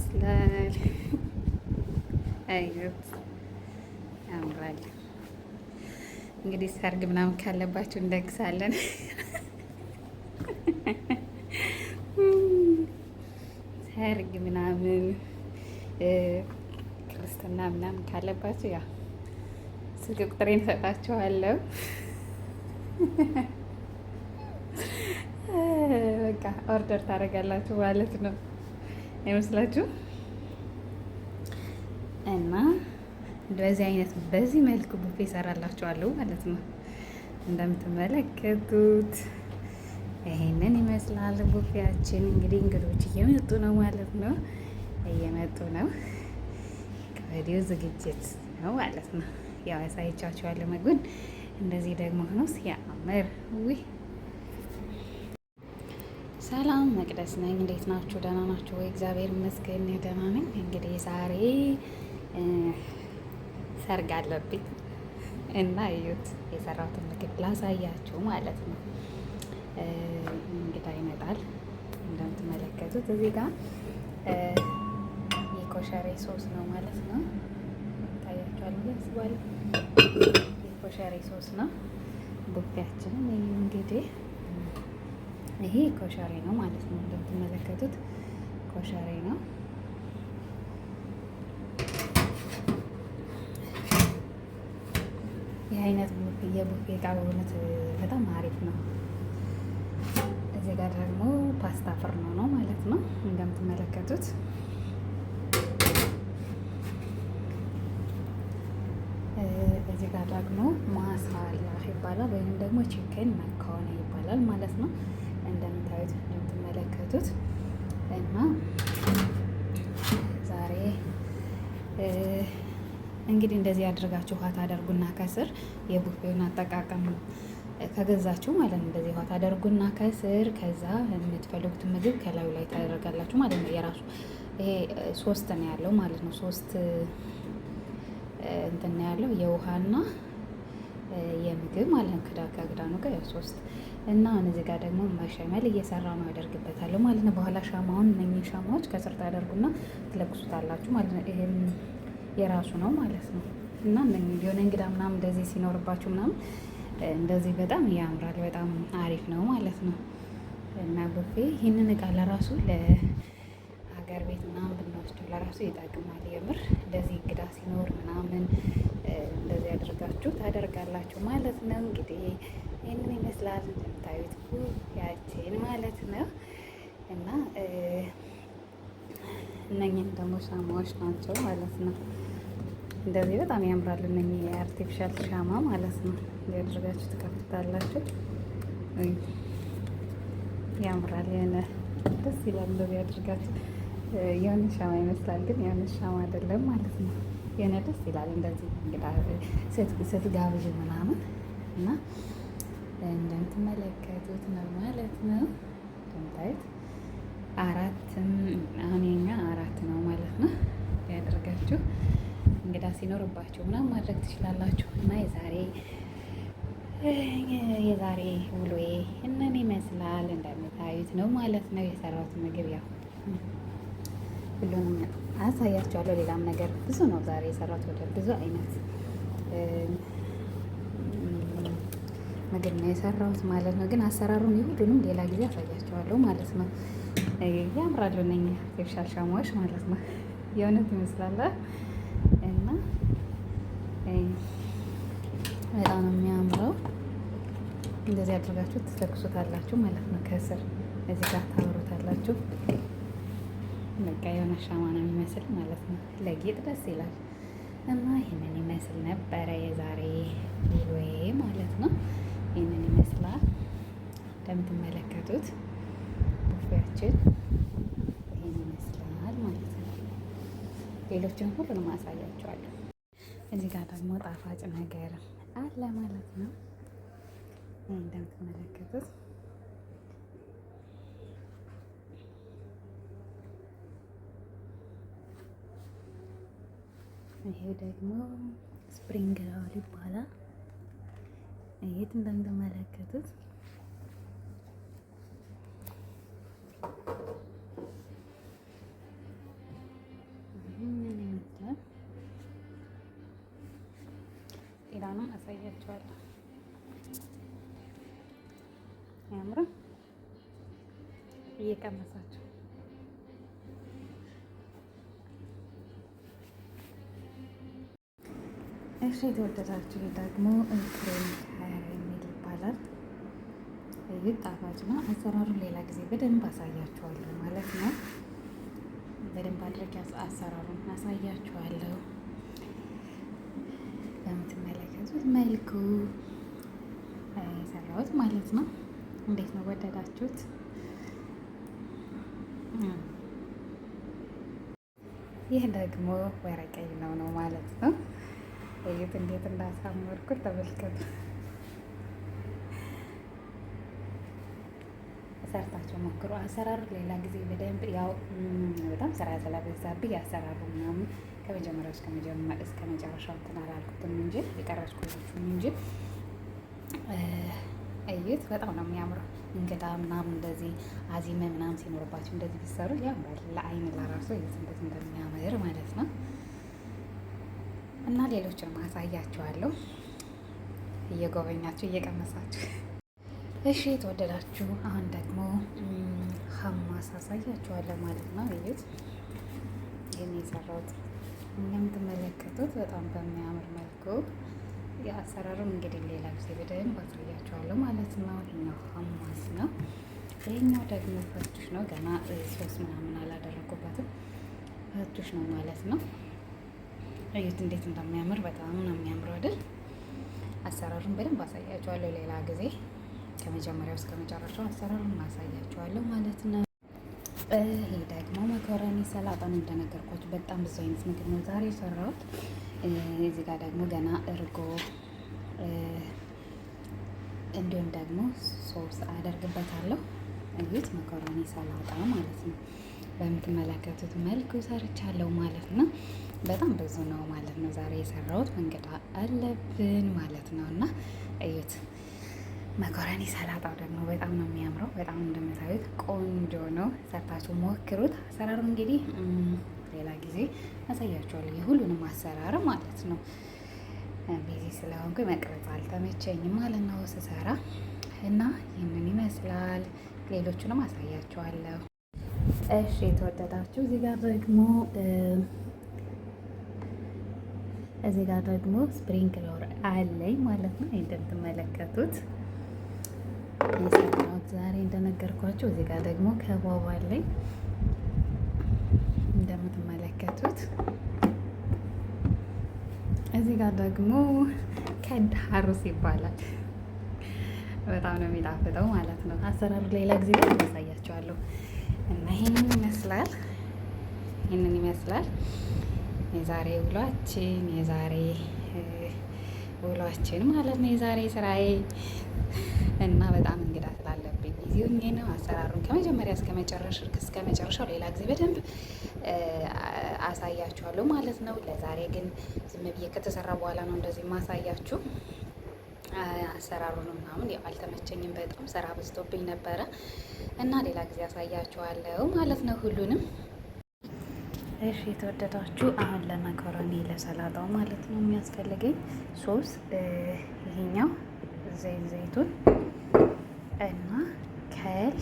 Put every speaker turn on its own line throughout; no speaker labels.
ይመስላል። አዩት፣ ያምራል። እንግዲህ ሰርግ ምናምን ካለባችሁ እንደግሳለን። ሰርግ ምናምን ክርስትና ምናምን ካለባችሁ ያ ስልክ ቁጥሬን እሰጣችኋለሁ። በቃ order ታደርጋላችሁ ማለት ነው አይመስላችሁ? እና በዚህ አይነት በዚህ መልኩ ቡፌ እሰራላችኋለሁ ማለት ነው። እንደምትመለከቱት ይሄንን ይመስላል ቡፌያችን። እንግዲህ እንግዶች እየመጡ ነው ማለት ነው፣ እየመጡ ነው። ከወዲሁ ዝግጅት ነው ማለት ነው። ያው ያሳይቻችኋለሁ ምግቡን። እንደዚህ ደግሞ ሆኖ ሲያምር ውይ! ሰላም መቅደስ ነኝ። እንዴት ናችሁ? ደህና ናችሁ ወይ? እግዚአብሔር ይመስገን ደህና ነኝ። እንግዲህ ዛሬ ሰርግ አለብኝ እና እዩት የሰራሁትን ምግብ ላሳያችሁ ማለት ነው። እንግዳ ይመጣል እንደምትመለከቱት እዚህ ጋር የኮሸሬ ሶስ ነው ማለት ነው። ይታያችኋል ብዬ አስባለሁ። የኮሸሬ ሶስ ነው ቡፌያችንን እዩ እንግዲህ ይሄ ኮሸሬ ነው ማለት ነው። እንደምትመለከቱት ኮሸሬ ነው። ይህ አይነት የቡፌ እቃ በእውነት በጣም አሪፍ ነው። እዚህ ጋር ደግሞ ፓስታ ፍርኖ ነው ማለት ነው እንደምትመለከቱት። እዚህ ጋር ደግሞ ማሳላ ይባላል ወይንም ደግሞ chicken መካሆነ ይባላል ማለት ነው። እንደምታዩት እንደምትመለከቱት እና ዛሬ እንግዲህ እንደዚህ አድርጋችሁ ውሃ ታደርጉና ከስር የቡፌውን አጠቃቀም ከገዛችሁ ማለት ነው። እንደዚህ ውሃ ታደርጉና ከስር ከዛ የምትፈልጉትን ምግብ ከላዩ ላይ ታደርጋላችሁ ማለት ነው። የራሱ ይሄ ሶስት ነው ያለው ማለት ነው። ሶስት እንትን ነው ያለው የውሃና የምግብ ማለት ነው። ክዳ ከክዳኑ ጋር ያው ሶስት እና አሁን እዚህ ጋር ደግሞ መሸመል እየሰራ ነው ያደርግበታለሁ ማለት ነው። በኋላ ሻማውን እነኚህ ሻማዎች ከስር ታደርጉና ትለኩሱታላችሁ ማለት ነው። ይሄም የራሱ ነው ማለት ነው። እና የሆነ እንግዳ ምናምን እንደዚህ ሲኖርባችሁ ምናምን እንደዚህ በጣም ያምራል። በጣም አሪፍ ነው ማለት ነው። እና ቡፌ ይህንን እቃ ለራሱ ለሀገር ቤት ምናምን ብንወስደው ለራሱ ይጠቅማል። የምር እንደዚህ እንግዳ ሲኖር ምናምን እንደዚህ አድርጋችሁ ታደርጋላችሁ ማለት ነው። እንግዲህ ይህንን ይመስላል እንደምታዩት ቡፌያችን ማለት ነው። እና እነኝህም ደግሞ ሻማዎች ናቸው ማለት ነው። እንደዚህ በጣም ያምራሉ። እነኚህ የ artificial ሻማ ማለት ነው። እንዲያደርጋችሁ ትከፍታላችሁ። ያምራል። የሆነ ደስ ይላል። እንደዚህ አድርጋችሁ የሆነ ሻማ ይመስላል፣ ግን የሆነ ሻማ አይደለም ማለት ነው። የሆነ ደስ ይላል። እንደዚህ እንግዳ ስትጋብዙ ምናምን እና እንደምትመለከቱት ነው ማለት ነው። እንደምታዩት አራት አሁን የኛ አራት ነው ማለት ነው። ያደርጋችሁ እንግዳ ሲኖርባችሁ ምናምን ማድረግ ትችላላችሁ። እና የዛሬ ውሎዬ እነን ይመስላል እንደምታዩት ነው ማለት ነው። የሰራሁት ምግብ ያው ሁሉንም አሳያችኋለሁ። ሌላም ነገር ብዙ ነው ዛሬ የሰራሁት፣ ወደ ብዙ አይነት ምግብ ነው የሰራሁት ማለት ነው። ግን አሰራሩን የሁሉንም ሌላ ጊዜ አሳያችኋለሁ ማለት ነው። ያምራሉ እነኚህ artificial ሻማዎች ማለት ነው። የእውነት ይመስላል እና በጣም ነው የሚያምረው። እንደዚህ አድርጋችሁ ትተኩሱታላችሁ ማለት ነው። ከስር እዚህ ጋር ታብሩታላችሁ። በቃ የሆነ ሻማ ነው የሚመስል ማለት ነው። ለጌጥ ደስ ይላል እና ይህንን ይመስል ነበረ የዛሬ ውሎዬ ማለት ነው። ይህንን ይመስላል እንደምትመለከቱት ቡፌያችን ይህን ይመስላል ማለት ነው። ሌሎችን ሁሉንም አሳያቸዋለሁ። እዚህ ጋር ደግሞ ጣፋጭ ነገር አለ ማለት ነው። እንደምትመለከቱት ይሄ ደግሞ spring roll ይባላል። ይሄት እንደምትመለከቱት ሰላጣውንም አሳያችኋለሁ። ያምራል። እየቀመሳችሁ እሺ። የተወደዳችሁ ደግሞ cream caramel ይባላል። ይህ ጣፋጭ ነው። አሰራሩን ሌላ ጊዜ በደንብ አሳያችኋለሁ ማለት ነው። በደንብ አድርጌ አሰራሩን አሳያችኋለሁ። በምትመለከቱት መልኩ የሰራሁት ማለት ነው። እንዴት ነው ወደዳችሁት? ይህ ደግሞ ወረቀይ ነው ነው ማለት ነው። እዩት እንዴት እንዳሳመርኩት ተመልከቱ። ሰርታቸው ሞክሩ። አሰራሩ ሌላ ጊዜ በደንብ ያው በጣም ስራ ስለበዛብኝ አሰራሩ ምናምን ከመጀመሪያው እስከ መጨረሻው እንትን አላልኩትም እንጂ የቀረጽኩላችሁም እንጂ እዩት፣ በጣም ነው የሚያምረው። እንግዳ ምናምን እንደዚህ አዚመ ምናምን ሲኖርባቸው እንደዚህ ቢሰሩ ያምራል። ለአይን ለራሱ እዩት እንዴት እንደሚያምር ማለት ነው። እና ሌሎችን ማሳያችኋለሁ እየጎበኛችሁ እየቀመሳችሁ። እሺ የተወደዳችሁ፣ አሁን ደግሞ ሀማስ አሳያችኋለሁ ማለት ነው። እዩት፣ ይህን የሰራሁት እንደምትመለከቱት በጣም በሚያምር መልኩ የአሰራሩን እንግዲህ ሌላ ጊዜ በደንብ አሳያችኋለሁ ማለት ነው። ይሄኛው ሀማስ ነው። ይሄኛው ደግሞ ፈቱሽ ነው። ገና ሶስ ምናምን አላደረጉበትም። ፈቱሽ ነው ማለት ነው። እዩት እንዴት እንደሚያምር በጣም ነው የሚያምረው አይደል? አሰራሩን በደንብ አሳያችኋለሁ ሌላ ጊዜ ከመጀመሪያው እስከ መጨረሻው አሰራሩን አሳያችኋለሁ ማለት ነው። ይሄ ደግሞ መኮረኒ ሰላጣ ነው። እንደነገርኳችሁ በጣም ብዙ አይነት ምግብ ነው ዛሬ የሰራሁት። እዚህ ጋር ደግሞ ገና እርጎ እንዲሁም ደግሞ ሶስ አደርግበታለሁ። እዩት፣ መኮረኒ ሰላጣ ማለት ነው። በምትመለከቱት መልኩ ሰርቻለሁ ማለት ነው። በጣም ብዙ ነው ማለት ነው ዛሬ የሰራሁት። እንግዳ አለብን ማለት ነው እና እዩት መኮረኒ ሰላጣው ደግሞ በጣም ነው የሚያምረው። በጣም እንደምታዩት ቆንጆ ነው። ሰርታችሁ ሞክሩት። አሰራሩ እንግዲህ ሌላ ጊዜ አሳያችኋለሁ፣ የሁሉንም አሰራር ማለት ነው። busy ስለሆንኩ መቅረጽ አልተመቸኝም ማለት ነው ስሰራ እና ይህንን ይመስላል። ሌሎቹንም አሳያችኋለሁ። እሺ የተወደዳችሁ እዚህ ጋር ደግሞ እዚህ ጋር ደግሞ sprinkler አለኝ ማለት ነው እንደምትመለከቱት የሰራሁት ዛሬ እንደነገርኳችሁ። እዚህ ጋር ደግሞ ከባብ አለኝ እንደምትመለከቱት። እዚህ ጋር ደግሞ ከዳሩስ ይባላል። በጣም ነው የሚጣፍጠው ማለት ነው። አሰራሩ ሌላ ጊዜ ላይ አሳያችኋለሁ። እና ይሄንን ይመስላል ይሄንን ይመስላል የዛሬ ውሏችን የዛሬ ውሏችን ማለት ነው። የዛሬ ስራዬ እና በጣም እንግዳ ስላለብኝ busy ሆኜ ነው። አሰራሩን ከመጀመሪያ እስከ መጨረሻው ሌላ ጊዜ በደንብ አሳያችኋለሁ ማለት ነው። ለዛሬ ግን ዝም ብዬ ከተሰራ በኋላ ነው እንደዚህ ማሳያችሁ። አሰራሩን ምናምን ያው አልተመቸኝም፣ በጣም ስራ በዝቶብኝ ነበረ እና ሌላ ጊዜ አሳያችኋለሁ ማለት ነው ሁሉንም። እሺ የተወደዳችሁ፣ አሁን ለመኮረኒ ለሰላጣው ማለት ነው የሚያስፈልገኝ ሶስ ይሄኛው ዘይት ዘይቱን እና ከል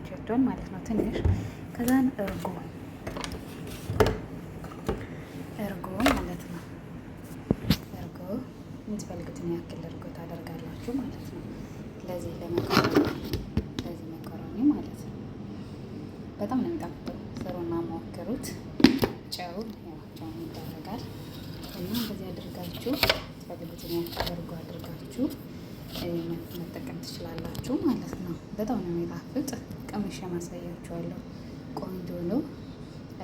ቸቶን ማለት ነው ትንሽ፣ ከዛን እርጎ እርጎ ማለት ነው። እርጎ የምትፈልጉትን ያክል እርጎ ታደርጋላችሁ ማለት ነው። ለዚህ ለመኮረኒ ለዚህ መኮረኒ ማለት ነው። በጣም ነው የሚጣፍጠው። ስሩና ሞክሩት። ጨው ያው ጨው ይደረጋል እና እንደዚህ አድርጋችሁ የምትፈልጉትን ያክል እርጎ አድርጋችሁ መጠቀም ትችላላችሁ ማለት ነው። በጣም ነው የሚጣፍጥ። ቀምሼ ማሳያችኋለሁ። ቆንጆ ነው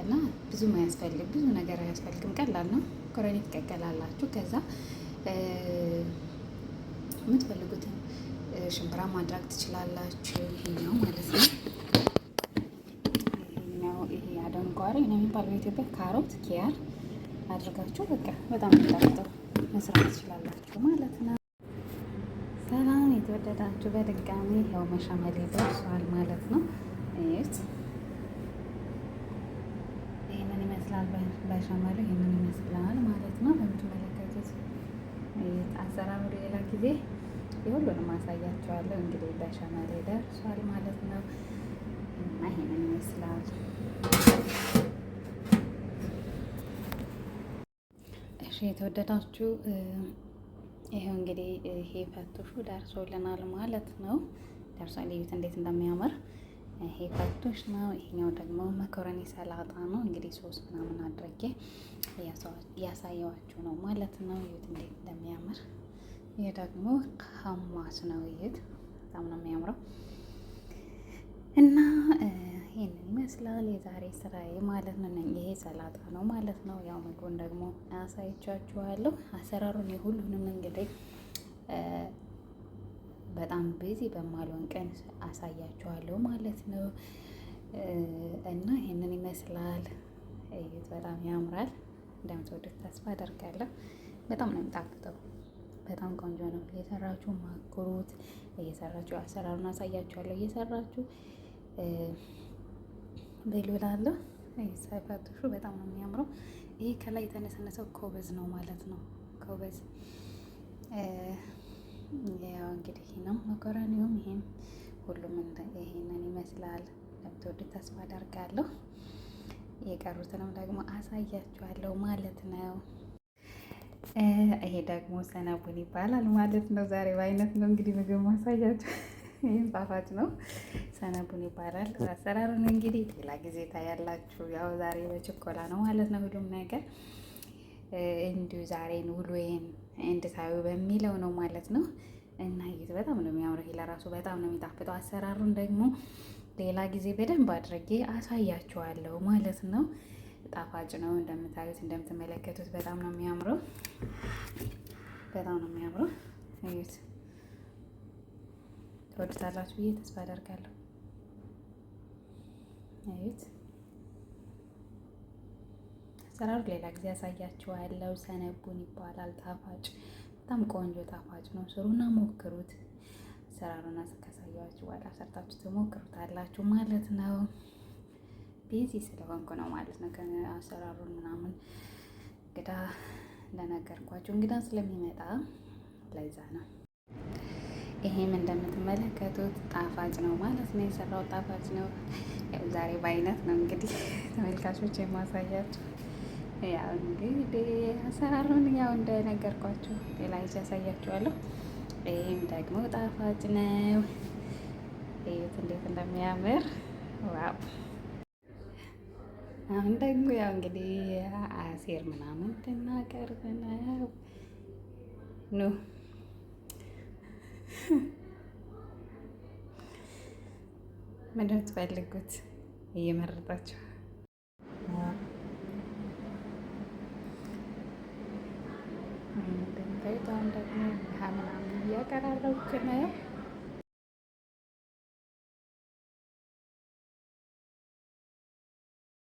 እና ብዙም አያስፈልግ ብዙ ነገር አያስፈልግም። ቀላል ነው። መኮረኒ ትቀቀላላችሁ። ከዛ የምትፈልጉትን ሽምብራ ማድረግ ትችላላችሁ። ይሄኛው ማለት ነው። ይሄኛው ይሄ አደንጓሬ ነው የሚባለው በኢትዮጵያ ካሮት፣ ኪያር አድርጋችሁ በቃ በጣም የሚጣፍጠው መስራት ትችላላችሁ ማለት ነው። ሰላም የተወደዳችሁ፣ በድጋሚ ያው መሻመሌ ደርሷል ማለት ነው። እዩት፣ ይህንን ይመስላል። በሻመሉ ይህንን ይመስላል ማለት ነው። በምትመለከቱት አሰራሩ ሌላ ጊዜ የሁሉንም አሳያቸዋለሁ። እንግዲህ በሸመሌ ደርሷል ማለት ነው እና ይሄንን ይመስላል። እሺ የተወደዳችሁ ይሄው እንግዲህ ይሄ ፈቱሹ ደርሶልናል ማለት ነው። ደርሷል። እዩት እንዴት እንደሚያምር ይሄ ፈቱሽ ነው። ይሄኛው ደግሞ መኮረኒ ሰላጣ ነው። እንግዲህ ሶስ ምናምን አድርጌ እያሳየዋችሁ ነው ማለት ነው። እዩት እንዴት እንደሚያምር። ይሄ ደግሞ ሀማስ ነው። እዩት በጣም ነው የሚያምረው እና ይህንን ይመስላል የዛሬ ስራዬ ማለት ነው። ይሄ ሰላጣ ነው ማለት ነው። ያው ምግቡን ደግሞ አሳይቻችኋለሁ። አሰራሩን የሁሉንም እንግዲህ በጣም busy በማልሆን ቀን አሳያችኋለሁ ማለት ነው። እና ይህንን ይመስላል። እዩት፣ በጣም ያምራል። እንደምትወዱት ተስፋ አደርጋለሁ። በጣም ነው የሚጣፍጠው። በጣም ቆንጆ ነው። እየሰራችሁ ሞክሩት። እየሰራችሁ አሰራሩን አሳያችኋለሁ። እየሰራችሁ ብሉ እላለሁ። ፈቱሹ በጣም ነው የሚያምረው። ይሄ ከላይ የተነሰነሰው خبز ነው ማለት ነው። خبز ያው እንግዲህ ነው መኮረኒውም፣ ይሄም ሁሉም ይሄንን ይመስላል። እንደምትወዱት ተስፋ አደርጋለሁ። የቀሩትንም ደግሞ አሳያችኋለሁ ማለት ነው። ይሄ ደግሞ ሰነቡን ይባላል ማለት ነው። ዛሬ በአይነት ነው እንግዲህ ምግብ ማሳያችሁ። ይህም ጣፋጭ ነው። ሰነቡን ይባላል። አሰራሩን እንግዲህ ሌላ ጊዜ ታያላችሁ። ያው ዛሬ በችኮላ ነው ማለት ነው ሁሉም ነገር እንዲሁ ዛሬን ውሎዬን እንድታዩ በሚለው ነው ማለት ነው። እና ይህ በጣም ነው የሚያምረው። ይሄ ለራሱ በጣም ነው የሚጣፍጠው። አሰራሩን ደግሞ ሌላ ጊዜ በደንብ አድርጌ አሳያችኋለሁ ማለት ነው። ጣፋጭ ነው እንደምታዩት እንደምትመለከቱት በጣም ነው የሚያምረው። በጣም ነው የሚያምረው። እዩት። ትወዱታላችሁ ብዬ ተስፋ አደርጋለሁ። እዩት። አሰራሩ ሌላ ጊዜ ያሳያችኋለሁ። ሰነቡን ይባላል። ጣፋጭ በጣም ቆንጆ ጣፋጭ ነው። ስሩና ሞክሩት። አሰራሩን ካሳያችሁ በኋላ ሰርታችሁ ትሞክሩታላችሁ ማለት ነው። busy ስለሆንኩ ነው ማለት ነው። ከአሰራሩን ምናምን እንግዳ እንደነገርኳችሁ እንግዳ ስለሚመጣ ለዛ ነው። ይሄም እንደምትመለከቱት ጣፋጭ ነው ማለት ነው። የሰራው ጣፋጭ ነው። ያው ዛሬ በአይነት ነው እንግዲህ ተመልካቾች የማሳያችሁ። ያው እንግዲህ አሰራሩን ያው እንደነገርኳችሁ ሌላ ጊዜ ያሳያችኋለሁ። ይህም ደግሞ ጣፋጭ ነው። እዩት እንዴት እንደሚያምር wow! አሁን ደግሞ ያው እንግዲህ عصير ምናምን ልናቀርብ ነው ኑ ምንድን ነው የምትፈልጉት? እየመረጣችሁ እንደምታዩት አሁን ደግሞ ውሃ ምናምን እያቀራረብኩ ነው።